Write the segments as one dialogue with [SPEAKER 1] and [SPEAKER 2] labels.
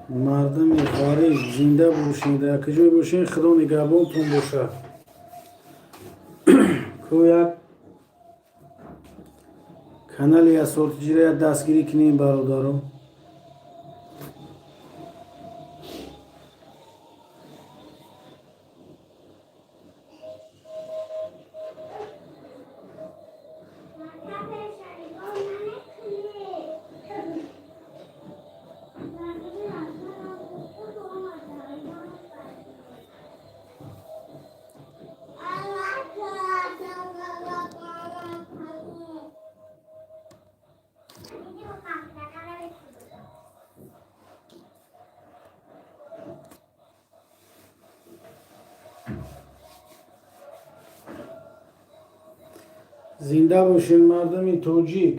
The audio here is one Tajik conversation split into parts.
[SPEAKER 1] Мардами ғариб, зинда бошед, дар куҷое бошед, Худо нигаҳбонтон бошад. Ку як канали Асортиҷира дастгирӣ кунем, бародаро. Зинда бошед, мардами тоҷик.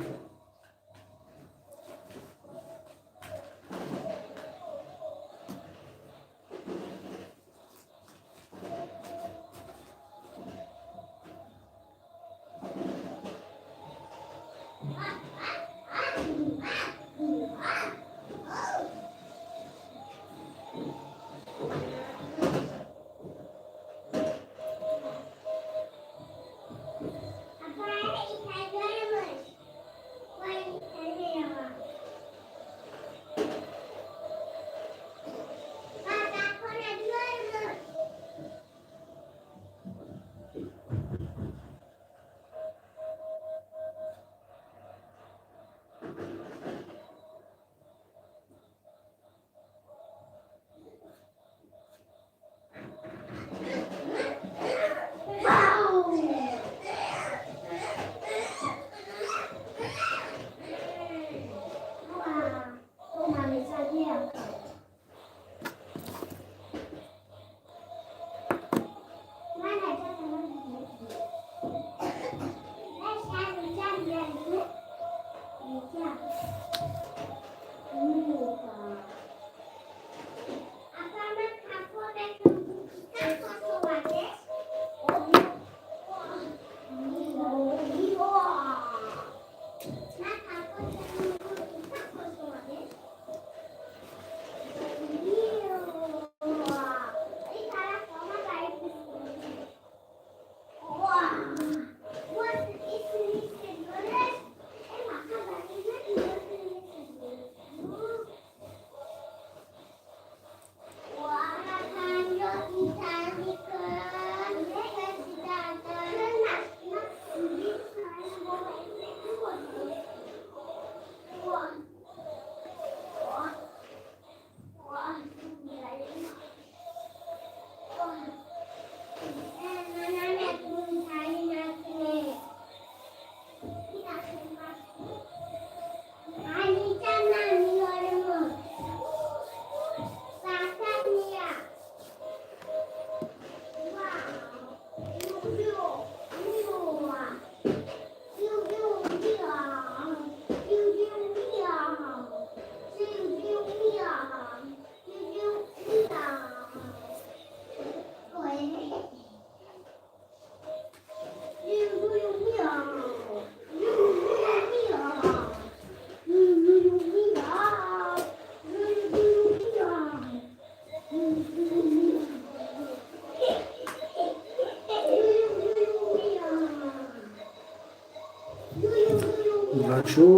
[SPEAKER 1] Бачо,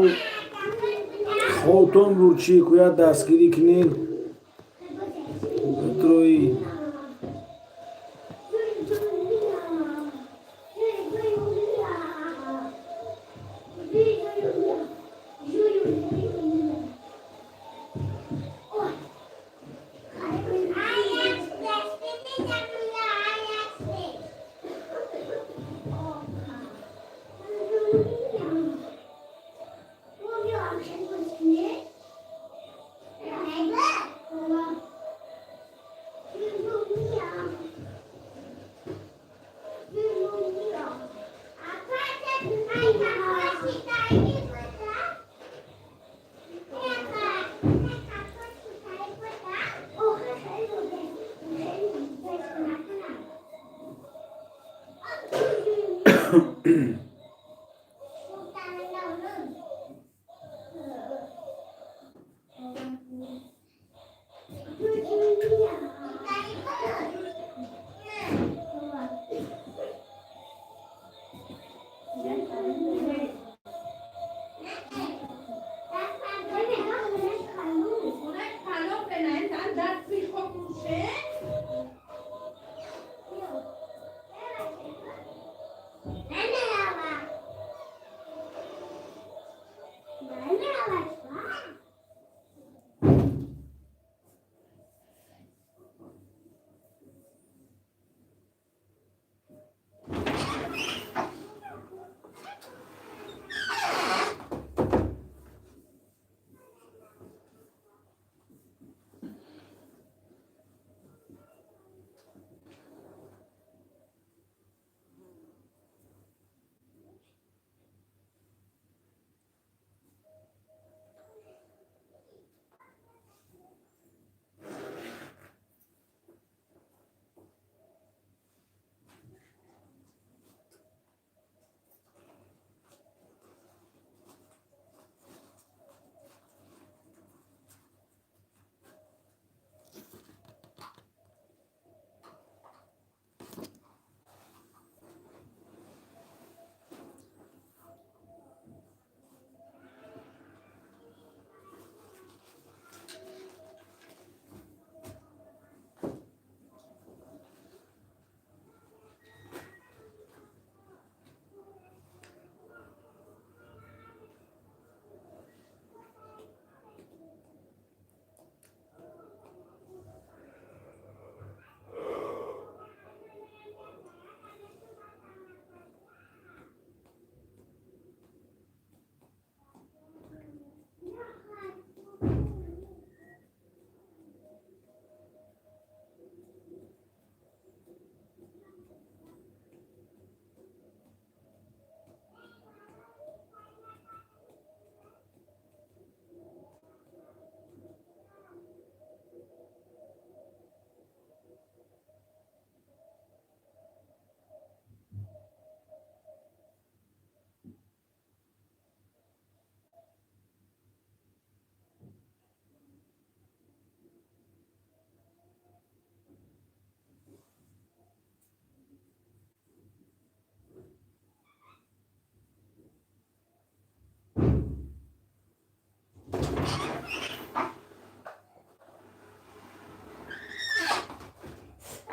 [SPEAKER 1] хотон бурчӣ куяд, дастгирӣ кунед трои.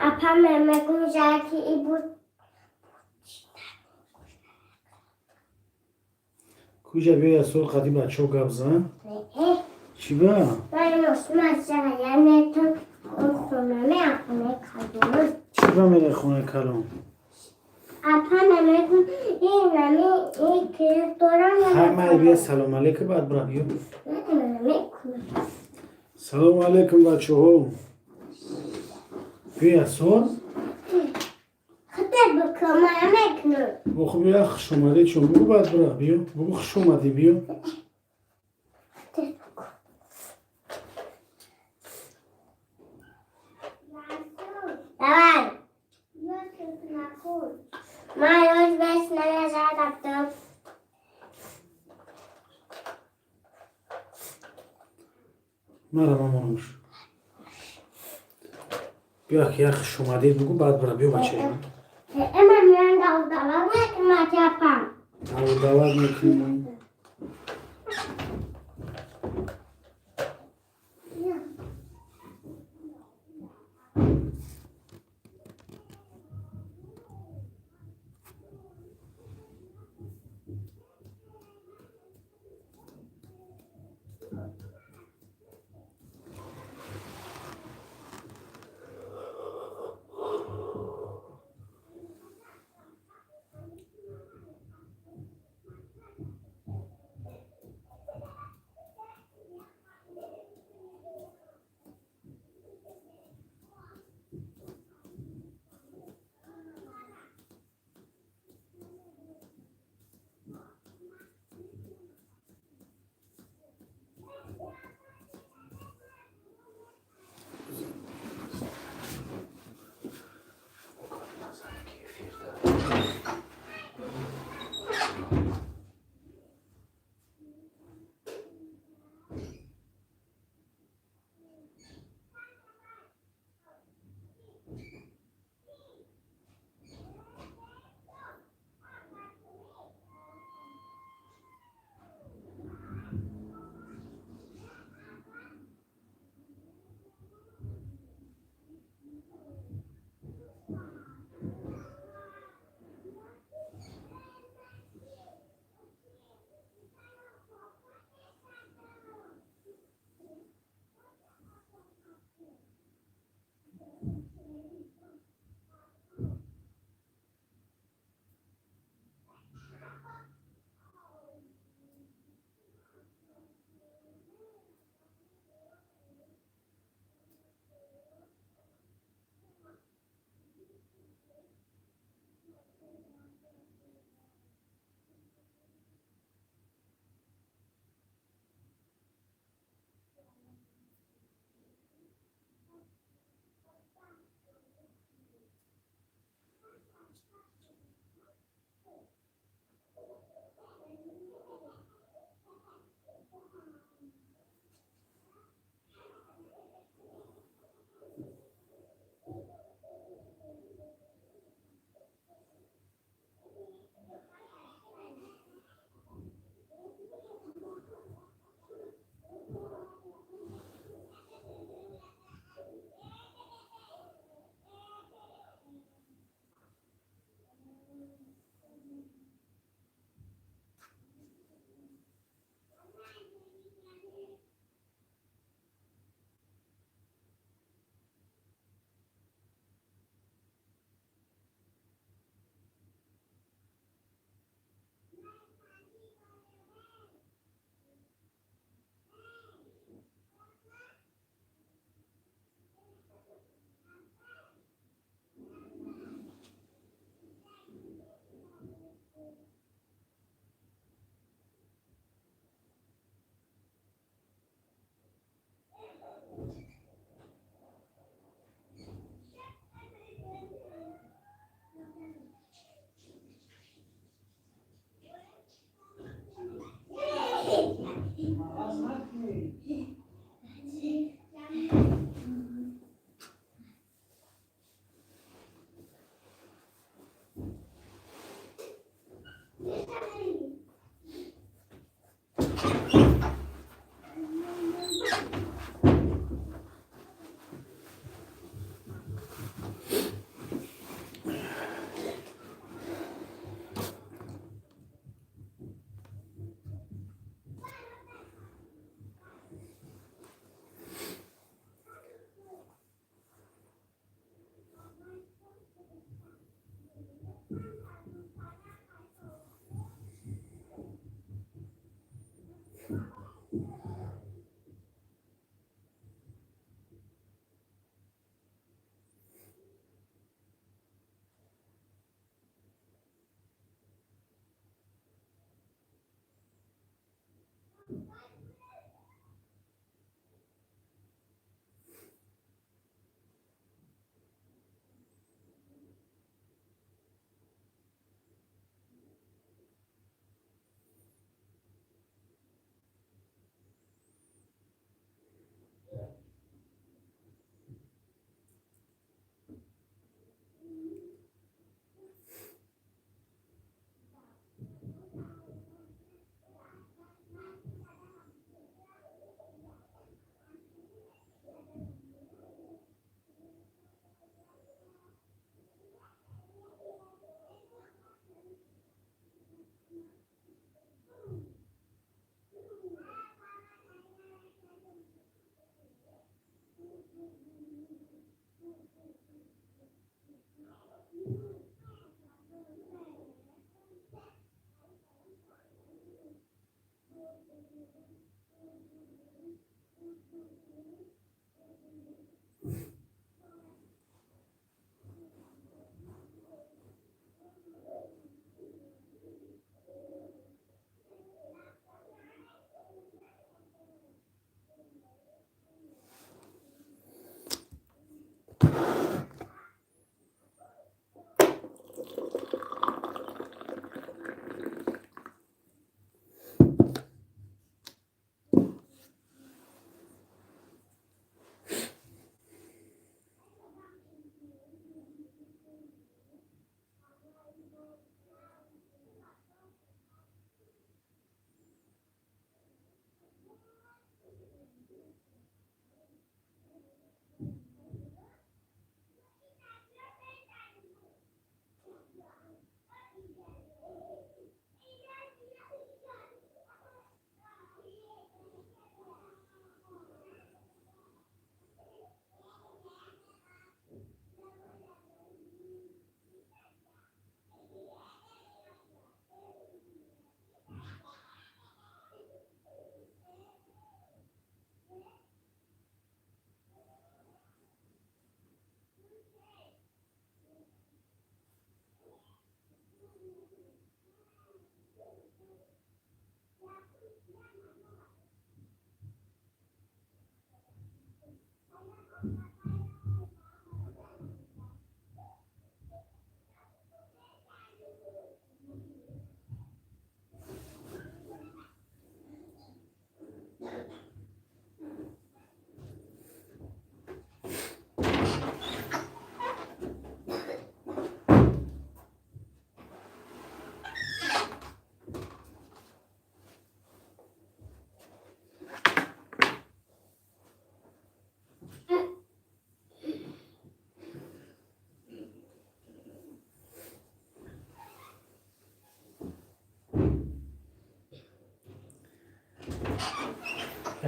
[SPEAKER 2] Апа, мегӯяд, ки и буд.
[SPEAKER 1] Куҷа, биё, сол қади бачаҳо гап зан. Чӣ ба? Чӣ ба мераи хонаи калон? Хай, биё, салом алейкум, баъд бира, биё. Салому алейкум, бачаҳо. Биё, сол. Охо, биё, хуш омадед чун бугу, баъд бира, биё, бугу, хуш омадӣ, биё.
[SPEAKER 2] Давай. Ман ёд бес намезадам.
[SPEAKER 1] Мара, мамонамш. Биё, ки як хуш омадед бугу, баъд бира, биё, бачаи ман.
[SPEAKER 2] Ман меоям, давдават мекунам, апам.
[SPEAKER 1] Давдават мекунем.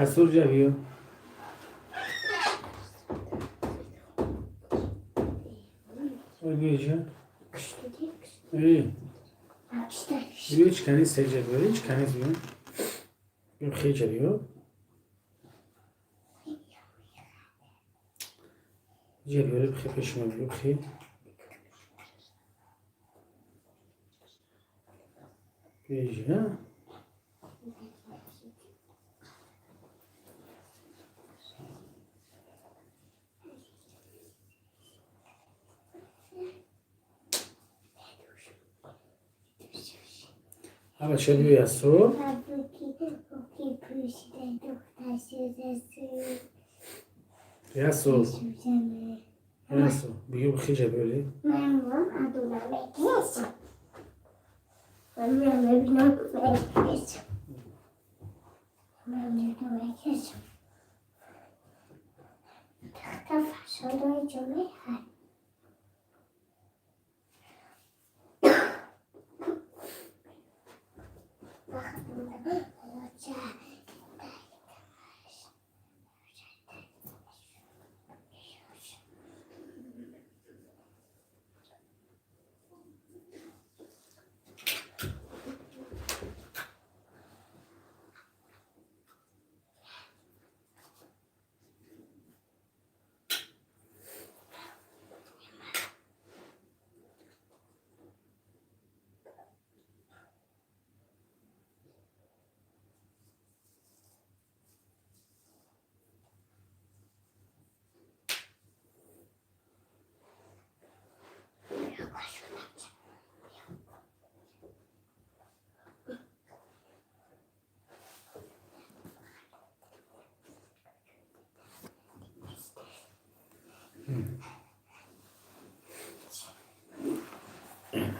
[SPEAKER 1] Ясур ҷа биё. Ой, биё ҷа. Эй, биё, ҳеч канис ҷа биё, ҳеч канис биё. Биё хеҷа биё. Ҷа биё, бихе пеши ман биё, бихе. Биё ҷа. Ҳа бача биё Ясур. Ясур. Ясур. Биё бихе ҷа биё. Ле.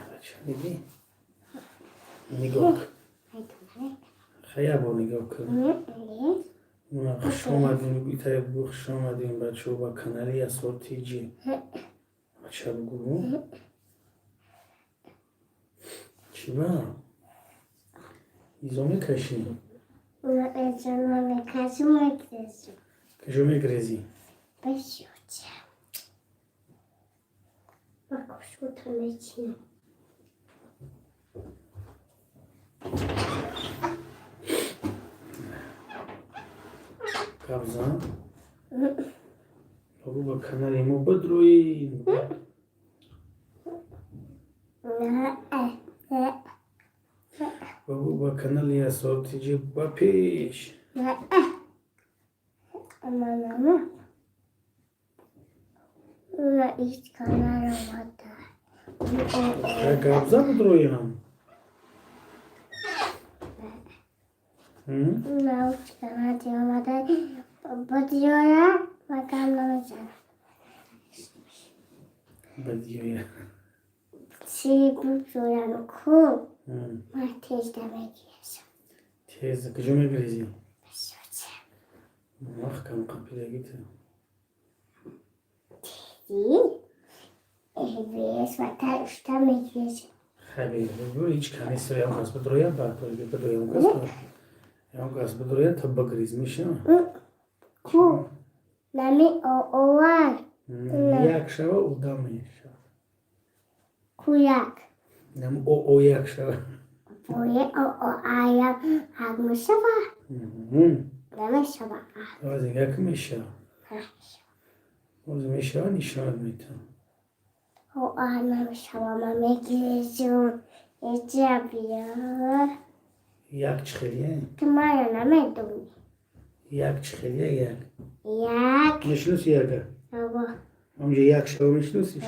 [SPEAKER 1] Бача, дидӣ? Нигоҳ кун. Хай, як бор нигоҳ кун. Хуш омадем, итаре бугӯ: хуш омадем, бачаҳо, ба канали Асрор ТЖ. Бача, бугӯ. Чӣ ба изо мекашӣ? Куҷо мегрезӣ?
[SPEAKER 2] Бешуча. Ма кушута мечинам.
[SPEAKER 1] Гап зан, бугӯ: ба канали мо бидроӣ.
[SPEAKER 2] Не, не.
[SPEAKER 1] Бугӯ: ба канали Асрор ТЖ ба пеш.
[SPEAKER 2] Не. Мама. На ҳеҷ канал омада.
[SPEAKER 1] Хай, гап зан, бидроям.
[SPEAKER 2] На ҳеҷ канал омада. Бодиёя ма гап намезанам.
[SPEAKER 1] Бадиёя.
[SPEAKER 2] Чӣ бигӯям ку? Ман тез намегирезам.
[SPEAKER 1] Тез куҷо мегрезӣ?
[SPEAKER 2] Бешуча.
[SPEAKER 1] Маҳкам қапидагита.
[SPEAKER 2] Тези? Бес ватар ушта мегирезем.
[SPEAKER 1] Хай, бугӯ: ҳеҷ канисо ям кас бидроя, баъд бидроям кас, ям кас бидроя, та багрез мешава.
[SPEAKER 2] Ку? Нами оовар.
[SPEAKER 1] Як шава, одам мешава.
[SPEAKER 2] Куяк.
[SPEAKER 1] Нам оо як шава.
[SPEAKER 2] Бое оо ая ҳак мешава? Намешава.
[SPEAKER 1] Ози як мешава. Ози мешава, нишонат метавам.
[SPEAKER 2] О намешава, ма мегирезум. Эҷа бия.
[SPEAKER 1] Як чӣ хелия?
[SPEAKER 2] Ту мара намедонӣ.
[SPEAKER 1] Як чӣ хелия, як?
[SPEAKER 2] Як.
[SPEAKER 1] Мешиноси яка?
[SPEAKER 2] Аво.
[SPEAKER 1] Ҳамҷа як шава, мешиносиш?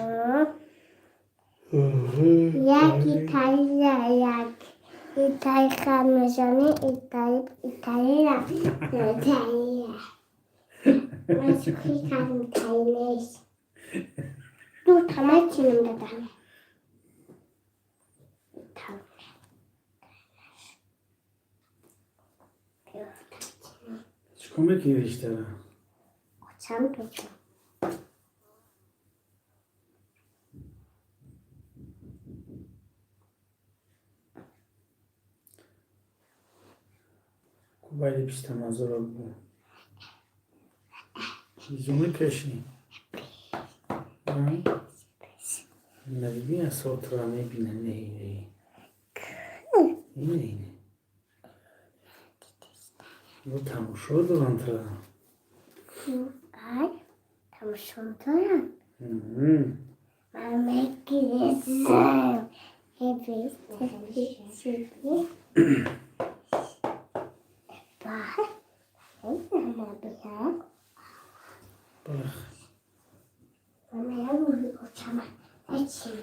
[SPEAKER 2] Як италия, як. Итаи хар мезанӣ, итаи италия, италия. Ман шӯхӣ кардам, итаи нест. Ду тамай чинам дадам. Италия.
[SPEAKER 1] Чӣ кор мекунӣ риштара?
[SPEAKER 2] Очам печам.
[SPEAKER 1] Ку байди пистамазора бу. Изо мекашӣ? Надиди, асотра мебина. Не, не, не, не. Бо тамошо дорам тра.
[SPEAKER 2] Ай, тамошо дорам. Ман мегирезам. Ебис, ебис. Ба. Мама бия.
[SPEAKER 1] Бах.
[SPEAKER 2] Мама, я очама. Эчин.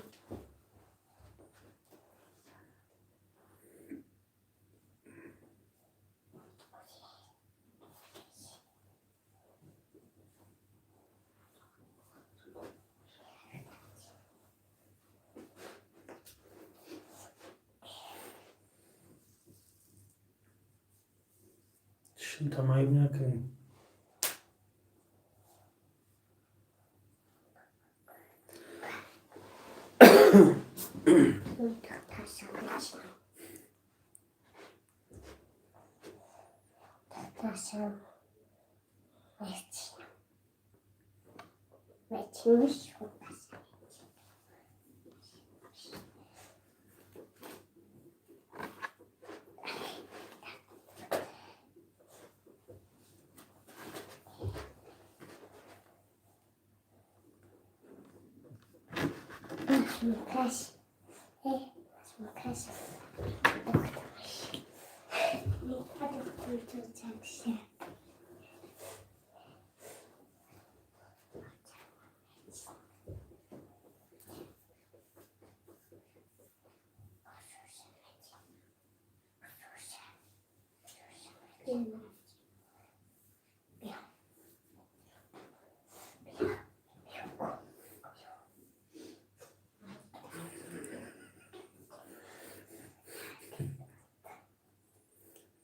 [SPEAKER 1] Чишм тамаиб накунӣ.
[SPEAKER 2] Ташам. Ташам. Эчин. Эчин шо. Мукаш. Мукаш. Доктор.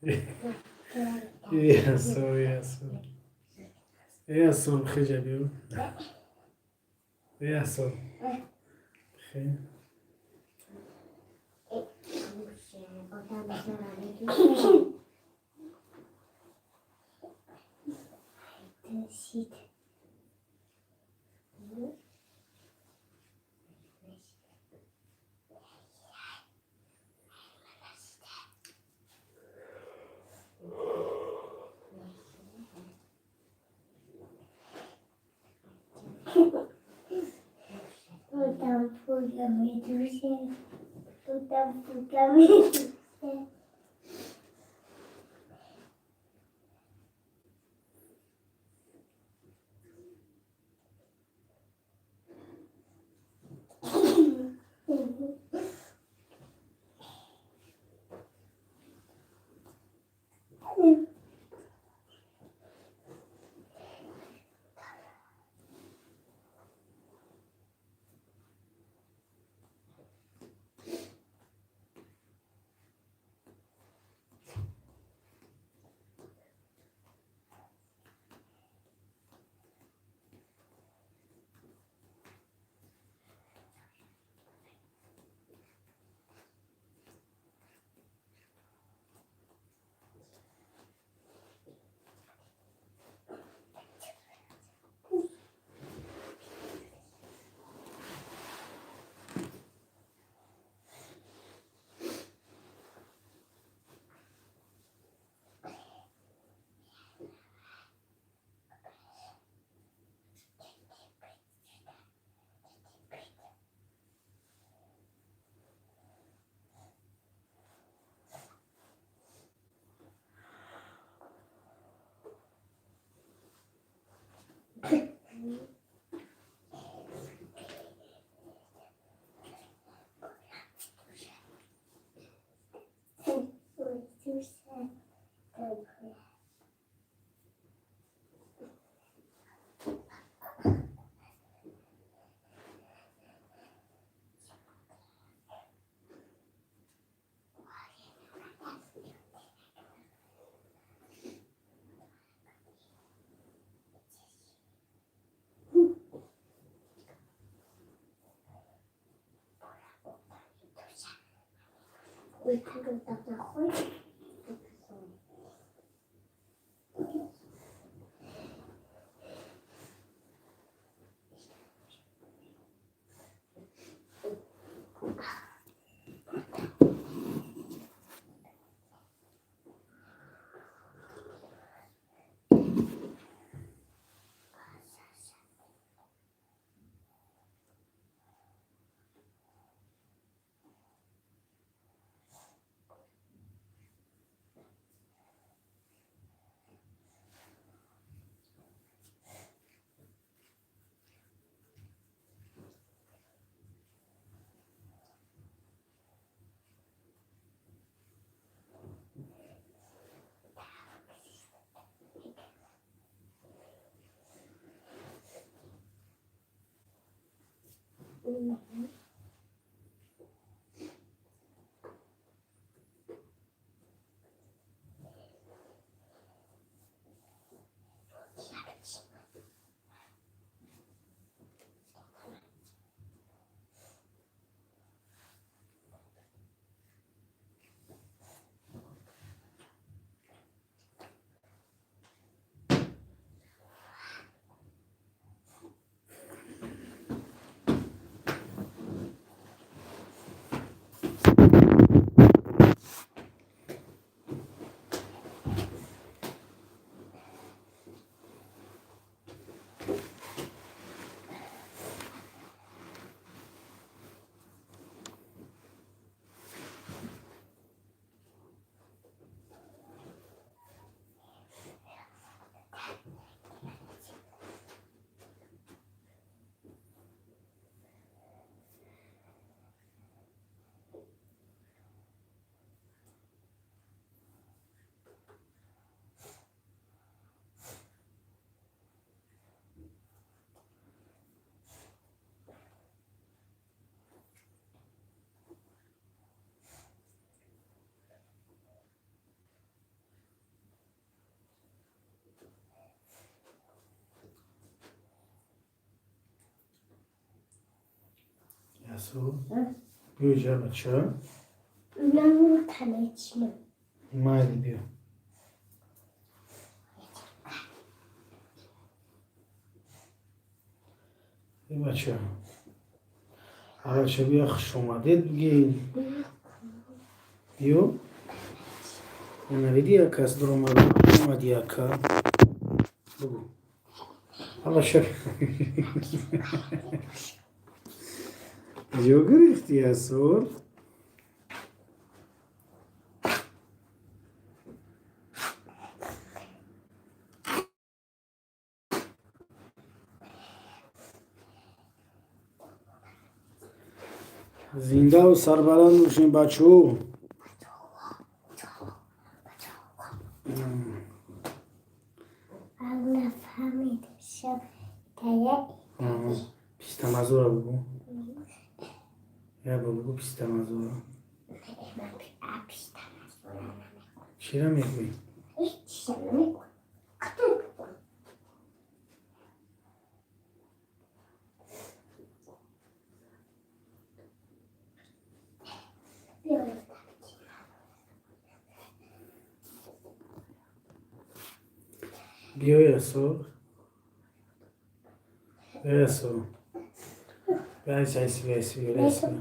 [SPEAKER 1] Ясур, ясур. Ясур, хиҷа биё. Ясур. Хе. Ясур, биё ҷа, бача.
[SPEAKER 2] Намутамечинам.
[SPEAKER 1] Майли, биё. Бача, бача, биё, хушомадед бигин, биё. Навиди, як кас дуромад, омад яка, бугу. Абаша, ҷо гирифти, Ясур? Зиндаву сарбаланд бошем, бачаҳо.
[SPEAKER 2] Нафаҳмид. Тая.
[SPEAKER 1] Пистамазора бугу, як бор бугу, пистамазора. Чира мегӯӣ?
[SPEAKER 2] Ҳеҷ намегӯям. Кто бигӯям? Биё.
[SPEAKER 1] Биё, Ясур, биё, Ясур, биё, айси, биё, айси, биё, айси, биё.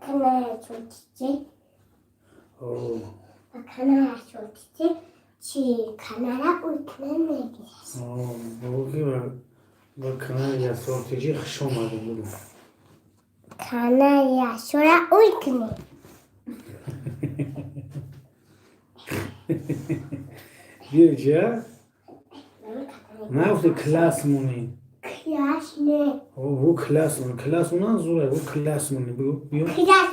[SPEAKER 2] Каная чутичи.
[SPEAKER 1] О.
[SPEAKER 2] Каная чутичи. Чи канала уйкна мегирас.
[SPEAKER 1] О, бугу ки ба канали Ясур ТЖ хуш омадед, бугу.
[SPEAKER 2] Каная шура уйкни.
[SPEAKER 1] Биё ҷа. Нагуфти, класс монӣ.
[SPEAKER 2] Класс не.
[SPEAKER 1] Бу, класс монӣ, класс монан зура, бу, класс монӣ, бугу, биё.
[SPEAKER 2] Класс.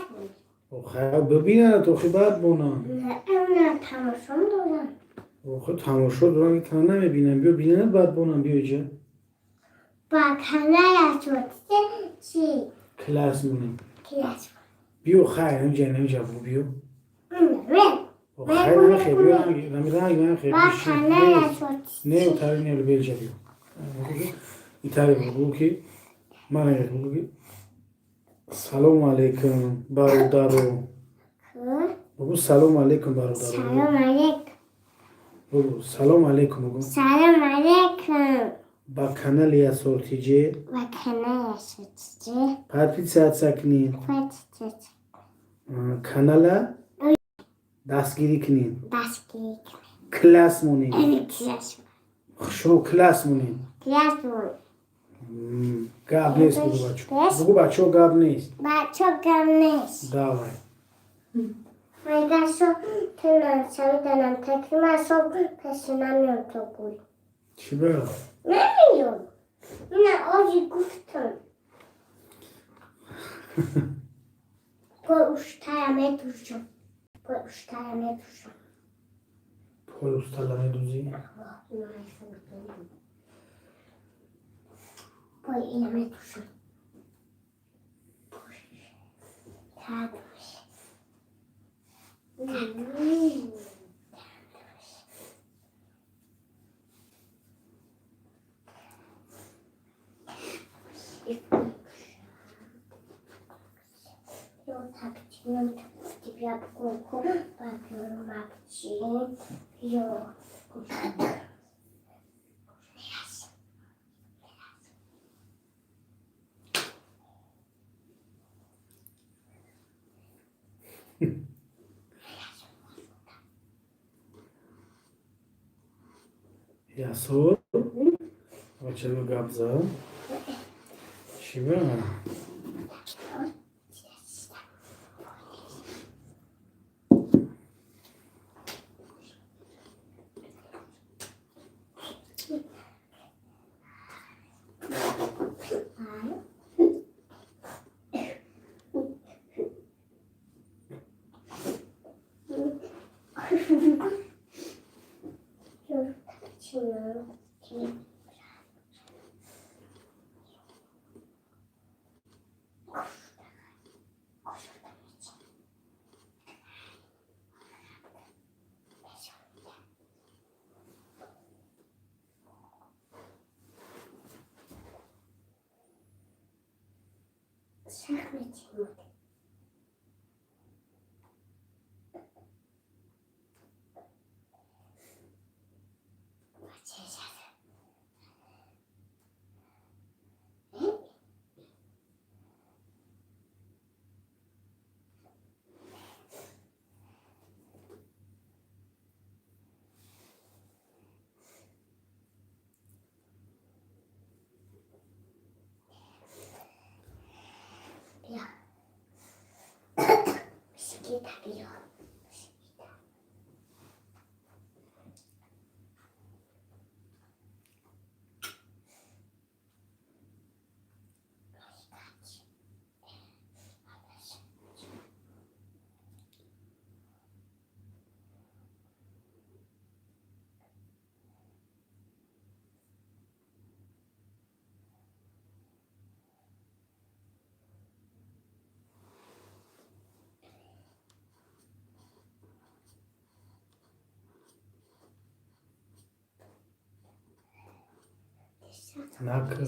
[SPEAKER 1] Хайр, бибинад, охи, баъд бонам.
[SPEAKER 2] Не, тамошом дорам.
[SPEAKER 1] Охи, тамошо дорам, ки тана намебинам. Биё, бинад, баъд бонам, биё ҷа.
[SPEAKER 2] Ба каная чутичи чи
[SPEAKER 1] Класс монӣ.
[SPEAKER 2] Класс.
[SPEAKER 1] Биё, хайр, намиҷа, намиҷа, бу, биё.
[SPEAKER 2] Не.
[SPEAKER 1] Хайр, намехе, биё, намиранг, намехе.
[SPEAKER 2] Ба каная чутичи.
[SPEAKER 1] Не, утари не, биё ҷа, биё итари, бугу ки мана, бугу ки салому алейкум, бародаро. Бугу, салому алейкум, бародаро.
[SPEAKER 2] Салом алейкум.
[SPEAKER 1] Бугу, салому алейкум, бугу.
[SPEAKER 2] Салом алейкум.
[SPEAKER 1] Ба канали Ясур ТЖ.
[SPEAKER 2] Ба канали Ясур ТЖ.
[SPEAKER 1] Подписаться кунед.
[SPEAKER 2] Подписаться.
[SPEAKER 1] Канала дастгирӣ кунед.
[SPEAKER 2] Дастгирӣ.
[SPEAKER 1] Класс монед.
[SPEAKER 2] Класс.
[SPEAKER 1] Хушрӯ, класс монед.
[SPEAKER 2] Класс монед.
[SPEAKER 1] Гап нест, бугу, бачо, бугу, бачо, гап нест.
[SPEAKER 2] Бачо, гап нест.
[SPEAKER 1] Давай.
[SPEAKER 2] Майда шо тунам шавиданам такрима шо пешина меём то гул.
[SPEAKER 1] Чӣ ба?
[SPEAKER 2] Намеём. Ина ози гуфтам. Пой уштая медушам. Пой уштая медушам.
[SPEAKER 1] Пой устала медузӣ?
[SPEAKER 2] Пой ина медушам. Тадуш. Тадуш. Ё тебя куку, папин, ё.
[SPEAKER 1] Ясур, бачаго, гап зад, чӣ ба? Накр.